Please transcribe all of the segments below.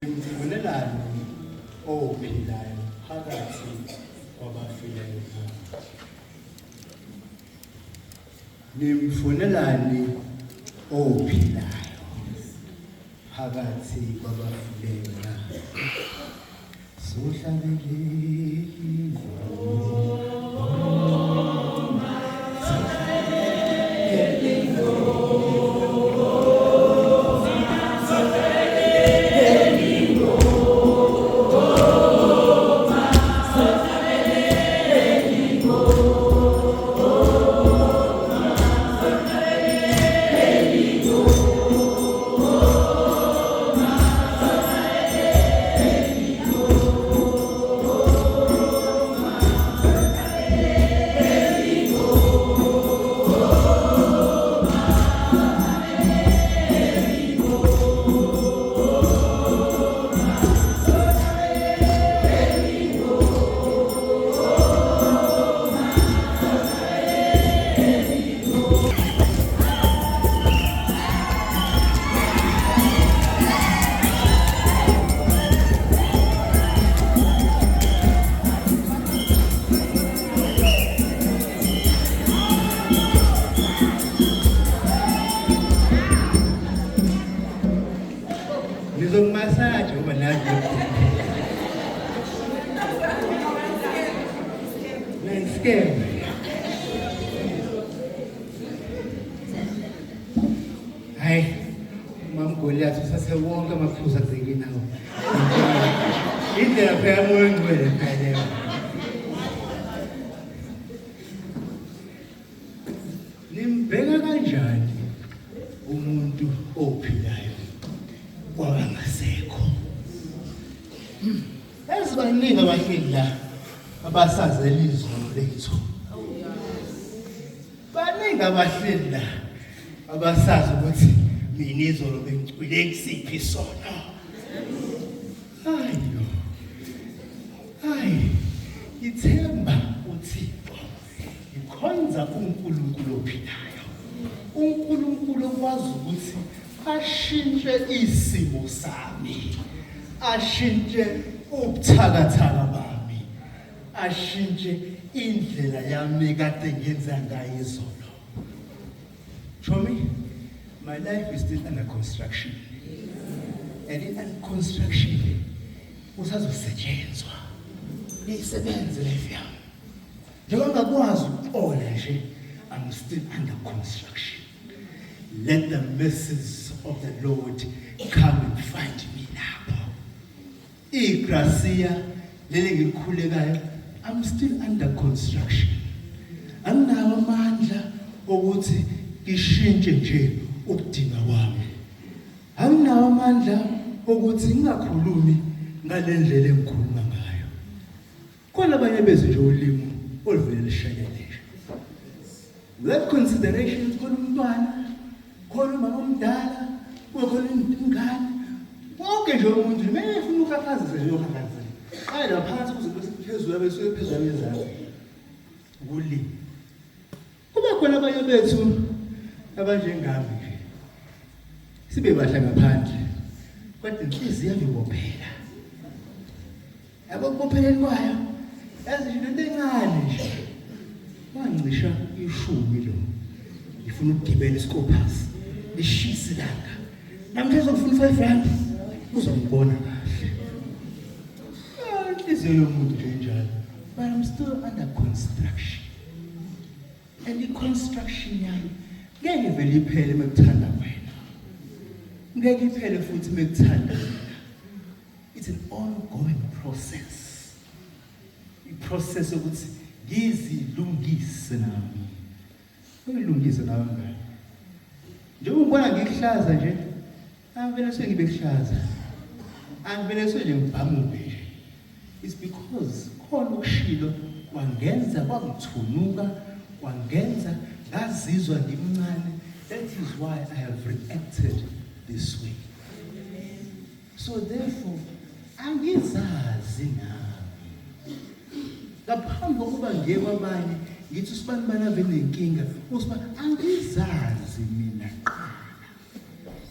Nimfunelani ophilayo phakathi kwabafileyo na? Nimfunelani ophilayo phakathi kwabafileyo na? Sohlabelele Ngizokumasaja ngoba nazi. Scam. Hayi, umama Goliath usathe wonke amaphuzu agcike nawo. Indlela phela moya ongcwele phela leyo. Nimbheka kanjani umuntu ophilayo kwabangasekho? Yazi baningi abahleli la abasazela izolo lethu. Baningi abahleli la abasazi ukuthi mina izolo bengicwile kusiphi isono. Hayi. Hayi. Ithemba uThixo. Ngikhonza uNkulunkulu ophilayo. uNkulunkulu okwazi ukuthi ashintshe isimo sami. Ashintshe ubuthakathaka bami. Ashintshe indlela yami kade ngenza ngayo izolo. Chomi, my life is still under construction. And in under construction usazosetshenzwa. Isebenze life yami. Njengoba ngakwazi ukuxola nje, I'm still under construction. Let the mercies of the Lord come and find me lapho. Igracia leli ngilikhulekayo, I'm still under construction. Anginawo amandla okuthi ngishintshe nje ukudinga kwami. Anginawo amandla okuthi ngingakhulumi ngalendlela engikhuluma ngayo. Khona abanye bezwe nje ulimi oluvele lishelele nje. Without consideration khona umntwana, khona umama omdala, kube khona ingane. Wonke nje umuntu nje mele efuna ukhakhazisa nje uyokhakhaza. Qale la phansi kuze kube phezulu abe suke phezulu abe ezansi. Ukulima. Kube khona abanye bethu abanjengami nje. Sibe bahle ngaphandle. Kodwa inhliziyo yami ibophela. Yabo kubopheleni kwayo. Yazi nje into encane nje. Wancisha ishumi lo. Ngifuna ukugibela isikopasi. Lishisa ilanga. Namhlanje uzofuna 5 rand. Uzongibona kahle. Ah, inhliziyo yomuntu nje injalo. But I'm still under construction. And i-construction yami ngeke vele iphele mekuthanda wena. Ngeke iphele futhi mekuthanda mina. It's an ongoing process. I-process yokuthi ngizilungise nami. Uyilungise nawe mngane. Njengoba ngibona ngikuhlaza nje, angivele sengibe kuhlaza. Angivele senje ngibhamuke nje. It's because khona okushilo kwangenza kwangithunuka, kwangenza ngazizwa ngimncane. That is why I have reacted this way. So therefore angizazi nami. Ngaphambi kokuba ngiye kwabanye ngithi usibani bani ave nenkinga, usibani angizazi mina qala.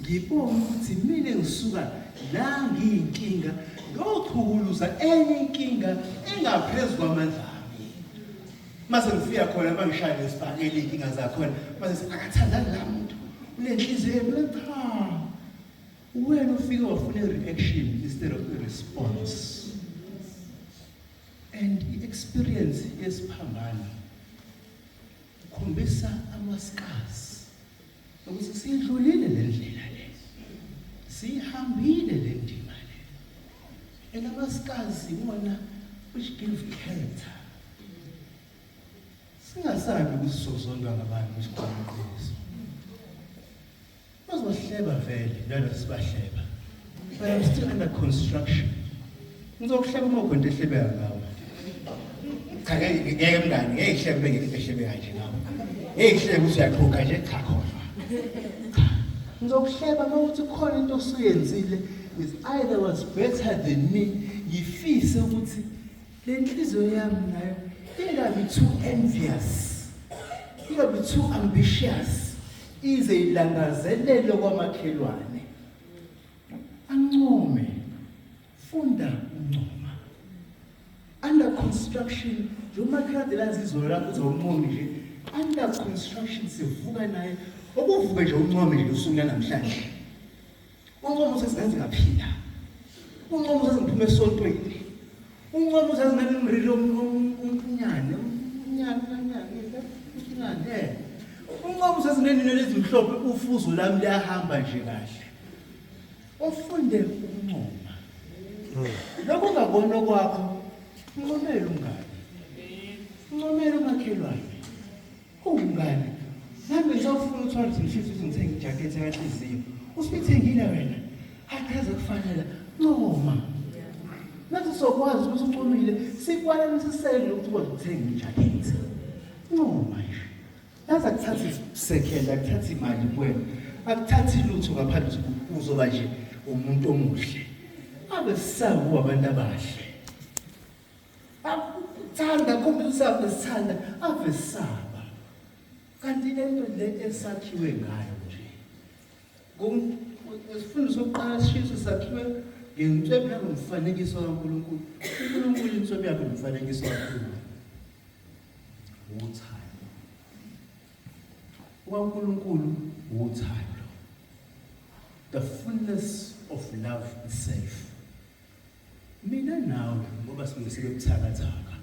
Ngibona ukuthi mina ngisuka Nangi inkinga, ngiyochukuluza enye inkinga engaphezu kwamandla ami. Mase ngifika khona bangishaya nesibhakela iy'nkinga zakhona, mase akathandani la muntu, unenhliziyo embi. Cha, wena ufike wafuna i-reaction instead of i-response. And i-experience yesiphambano ikhombisa ama-scars ukuthi siyidlulile le ndlela le, siyihambile le ndima le. And ama-scars iwona which give character. Singasabi ukuthi sizozondwa ngabantu sikhuluma iqiniso. Bazohleba vele njalo sibahleba. But I'm still under construction. Ngizokuhleba uma ukhona into ehlebeka ngawe. Cha, ngeke, ngeke mngani, ngeke ngihlebe bengekho into ehlebeka nje ngawe. Ngeke ngihlebe ukuthi uyaxhuga nje, cha, khohlwa. Cha. Ngizokuhleba uma uthi khona into osuyenzile is either was better than me, ngifise ukuthi le nhliziyo yami nayo ingabi too envious, ingabi too ambitious, ize ilangazelele kwamakhelwane. Ancome, funda uncoma. Under construction, njengoba kade lazi izolo lakho uzoncomi nje, under construction sivuka naye. Okuvuke nje uncome nje usuku namhlanje. Uncoma usezingenze ngaphila. Uncoma usezingiphuma esontweni. Uncoma usezingenze ngirire umnyane, umnyane, umnyane, umnyane. Uncoma usezinenini ezimhlophe ufuzo lami liyahamba nje kahle. Ufunde ukuncoma. Lokho ungabona kwakho, uncomele umngane. Uncomele umakhelwane. Uwumngane. Nami ngisawufuna u-250 ukuthi ngithenge ijakhethi kanhliziyo. Usuyithengile wena. Hayi chaza kufanele. Ncoma. Nathi sokwazi ukuthi uncomile, sikwala nisisele ukuthi ukwazi ukuthenga ijakhethi. Ncoma nje. Yazi akuthathi second, akuthathi imali kuwena. Akuthathi lutho ngaphandle ukuthi uzoba nje umuntu omuhle. Abe sisakuba abantu abahle. Akuthanda khombisa besithanda ave saba. Kanti lento le esakhiwe ngayo nje. Ngesifundo sokuqala sisho sakhiwe ngenswebhu yangomfanekiso kaNkulunkulu. uNkulunkulu inswebhu yakhe umfanekiso kaNkulunkulu. Uthando. UkaNkulunkulu uthando. The fullness of love itself. Mina nawe ngoba sibeke sebebuthakathaka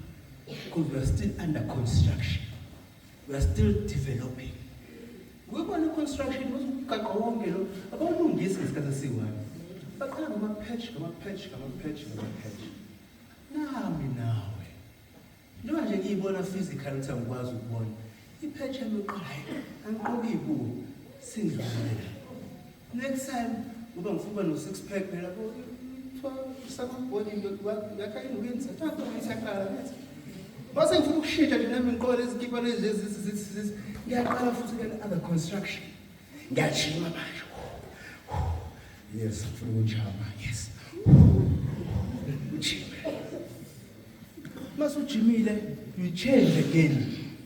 because we are still under construction. We are still developing. Uyibona construction uzugaqo wonke lo abawulungisi ngesikhathi esiyi-one. Baqala ngama-patch, ngama-patch, ngama-patch, ngama-patch. Nami nawe. Njengoba nje ngiyibona physical ukuthi angikwazi ukubona. I-patch yami yokuqala hayi angiqoki iy'buko sengidlulile la. Next time ngoba ngifuna ukuba no-six pack phela sakubhodi yakha ingwenza thatha ngisaqala ngithi mase ngifuna ukushintsha nje nami ngiqoke lezi kipa lezi lezi lezi ngiyaqala futhi ke other construction ngiyajima manje. Yes, ngifuna ukujama, yes, ujime. Mase ujimile, you change again,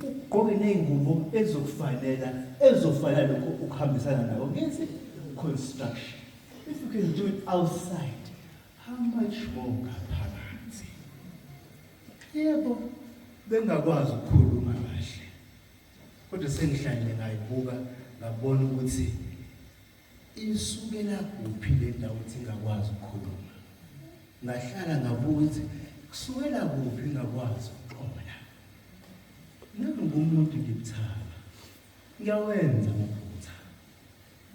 ugqoke ney'ngubo ezokufanela, ezofanela lokho ukuhambisana nako. Ngithi construction, if you can do it outside, how much more ngaphakathi? Yebo, bengakwazi ukukhuluma kahle, kodwa sengihlalile ngayibuka ngabona ukuthi isukela kuphi le ndawo ukuthi ingakwazi ukukhuluma. Ngahlala ngabuka ukuthi kusukela kuphi ingakwazi ukuxola. Nami ngumuntu, ngibuthaka, ngiyawenza amaphutha.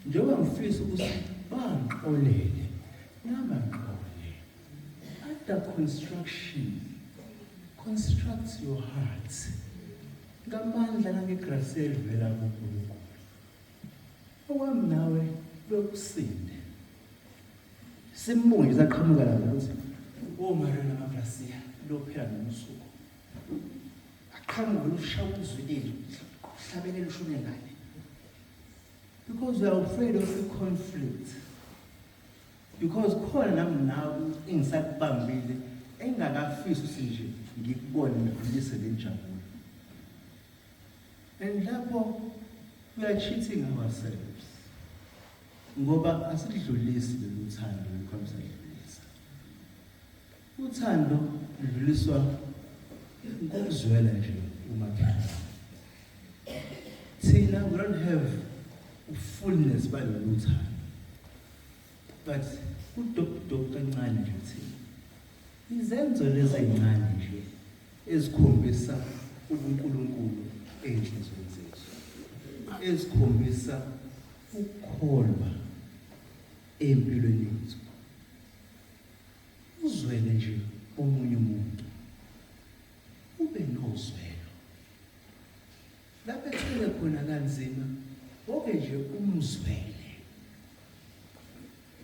Njengoba ngifisa ukuthi bangixolele, nami angixole. Under construction, construct your heart ngamandla nangegrasi elivela kuNkulunkulu. Okwami nawe lokusinde simbunge saqhamuka lapho ukuthi oMario namaGracia lophela nomusuku aqhamuke lushaya uzwilili uhlabelela ushune ngane because we are afraid of the conflict, because khona nami nawe engisakubambile engakafisi ukuthi nje ngikubone ngidlulise le njabulo. And lapho we are cheating ourselves. Ngoba asidlulisi lolu thando lukhamsadlulisa. Uthando ludluliswa ngokuzwela nje umakhelwane. Thina we don't have fullness balolu thando. But kudokudok kancane nje thina. Izenzo lezi ezincane nje ezikhombisa ubuNkulunkulu ezinhlizweni zethu. Ezikhombisa ukukholwa empilweni yethu. Uzwele nje omunye umuntu. Ube nozwelo. Lapho ethwele khona kanzima, woke nje umzwele.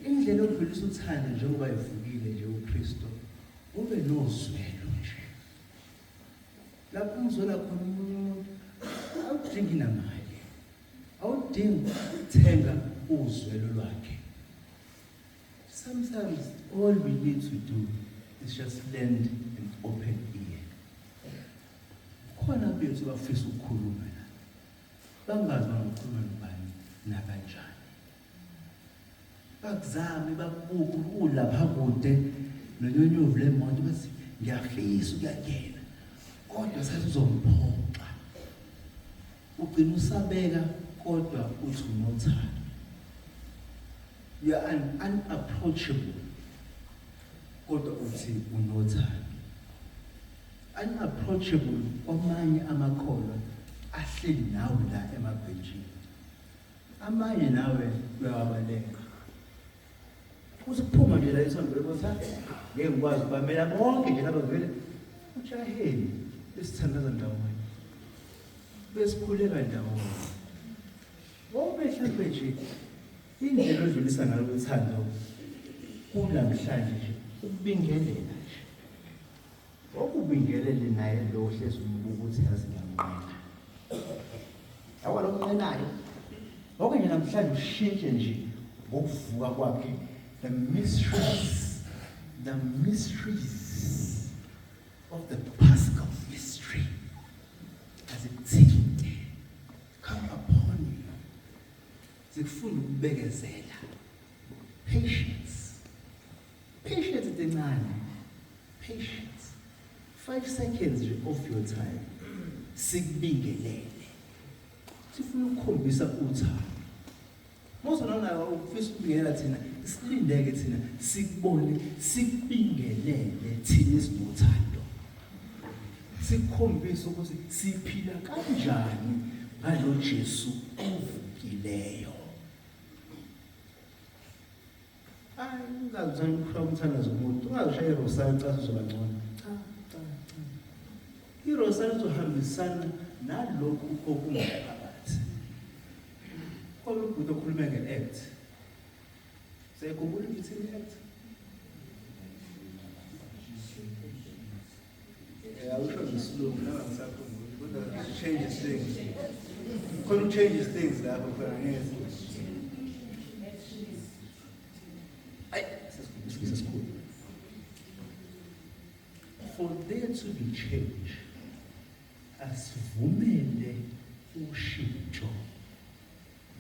Indlela yokudlulisa uthando njengoba evukile nje uKristu, ube nozwelo nje. Lapho umzwela khona omunye umuntu, awudingi namali. Awudingi ukuthenga uzwelo lwakhe. Sometimes all we need to do is just lend an open ear. Khona bethu bafisa ukukhuluma la. Bangazi bangakhuluma nobani nakanjani. Bakuzame bakubuke ulapha kude nonyonyovu lemoto bathi ngiyafisa ukuyangena. Kodwa sathi uzomphoxa. Ugcina usabeka kodwa uthi unothando. You are unapproachable kodwa uthi unothando. Unapproachable kwamanye amakholwa ahleli nawe la emabhentshini. Amanye nawe uyawabaleka. Uthi kuphuma nje la esontweni ukuthi ngeke ngikwazi ukubamela bonke nje laba vele ujaheni besithandaza ndawonye. Besikhuleka ndawonye. Wobe mhlampe nje indlela odlulisa ngayo uthando kunamhlanje nje ukubingelela nje. Okubingelele naye lo ohlezi umbuka ukuthi yazi ngiyamnqena. Yabo lo mnqenayo. Okunye nje namhlanje ushintshe nje ngokuvuka kwakhe the mysteries of the Paschal mystery azikuthinte, come upon you, zikufunda ukubekezela, patience, patience into encane, patience, 5 seconds nje of your time sikubingelele, sifuna ukukhombisa uthando. Mose nayo ukufisa ukubingelela thina, silindeke thina sikubone sikubingelele thina esinothando, sikukhombise ukuthi siphila kanjani ngalo Jesu ovukileyo. Hayi, ungazi ukushaya umthandazo umuntu, ungazishaya irosari ucathi uzoba ngcono. Cha, cha, cha, irosari izohambisana nalokhu okungaphakathi. Khona ubhuti okhulume nge-act, siyayikhumbula ukuthi ithini i-act? Awusho ngesilungu noma ngisakhumbula, kodwa changes things, khona changes things lapho khona ngeke. Ayi, sesikhulu esikhulu. For there to be change, asivumele ushintsho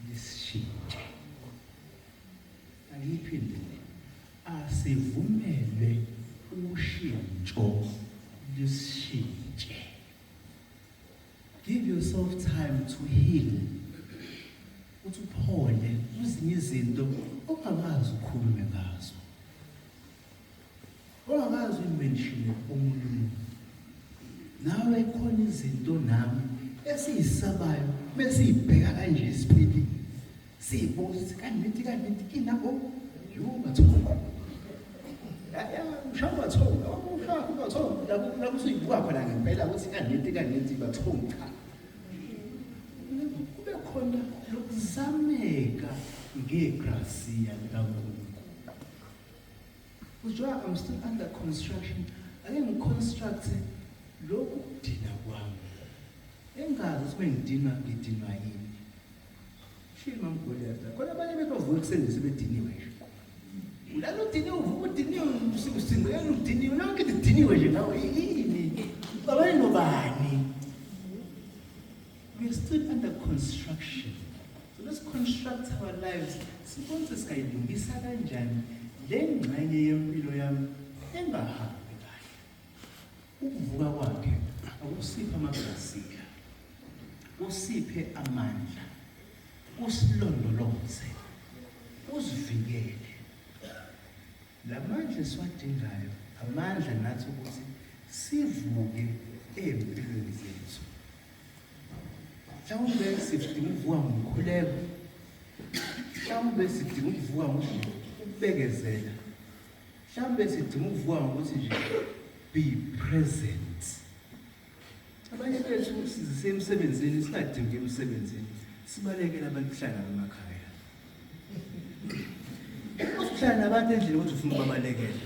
lishintshe. Angiyiphinde, asivumele ushintsho lishintshe. Give yourself time to heal, uthi uphole kwezinye izinto ongakazi ukhulume ngazo, ongakazi uyimention omunye umuntu. Nawe khona izinto nami esiyisabayo besiyibheka kanje isipili, siyibuza ukuthi kanti kanti kinabo yo bathonga ya ushaya bathonga, ushaya bathonga lapho lapho usuyibuka khona ngempela ukuthi kanti kanti bathonga. Cha, kube khona lokuzameka ngegracia likaNkulunkulu. Kuthiwa I'm still under construction, ake ngiconstruct lokhu kudina kwami engazi ukuthi bengidinwa, ngidinwa yini. Shilo mamgoliyata, khona abanye bethu bavuka ekuseni sebediniwe nje, ulala udiniwe, uvuka udiniwe, usingqela udiniwe, yonke into idiniwe nje nawe. Yini ucabane nobani? We are still under construction, so let's construct our lives. sibone ukuthi singayilungisa kanjani le ngxenye yempilo yami engahambi kahle. Ukuvuka kwakhe akusiphe amagrasiya, kusiphe amandla, kusilondoloze, kusivikele. La mandla esiwadingayo amandla nathi ukuthi sivuke ey'mpilweni zethu. Mhlawumbe sidinga ukuvuka ngomkhuleko, mhlawumbe sidinga ukuvuka ngokubekezela, mhlawumbe sidinga ukuvuka ngokuthi nje be present. Abanye bethu sizise emsebenzini singadingi emsebenzini, sibalekele abantu kuhlala nabo emakhaya. Usuhlala nabantu endlini ukuthi ufuna ukubabalekela.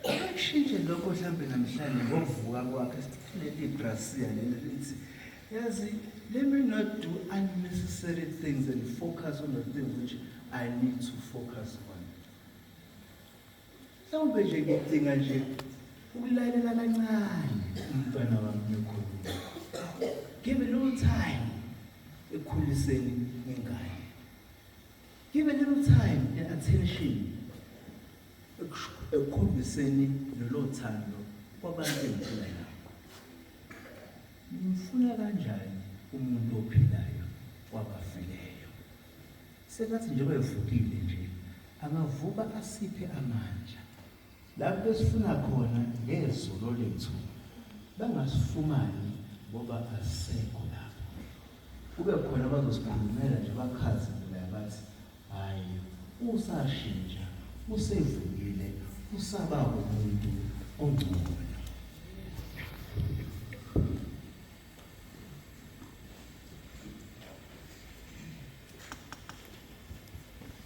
Akushintshe lokho mhlambe namhlanje ngokuvuka kwakhe sithelele ibrasiya leli lithi yazi let me not do unnecessary things and focus on the things which I need to focus on. Mhlawumbe nje ngidinga nje ukulalela kancane umntwana wami ekhuluma. Give a little time ekukhuliseni ingane. Give a little time and attention ekukhombiseni lolo thando kwabantu engiphila nabo. Ngimfuna kanjani umuntu ophilayo kwabafileyo? Sengathi njengoba evukile nje, angavuka asiphe amandla. Lapho esifuna khona ngezolo lethu, bangasifumani ngoba asisekho lapho. Kube khona abazosikhulumela nje bakhazimulayo bathi, hhayi, usashintsha, usevukile, usaba umuntu ongcono.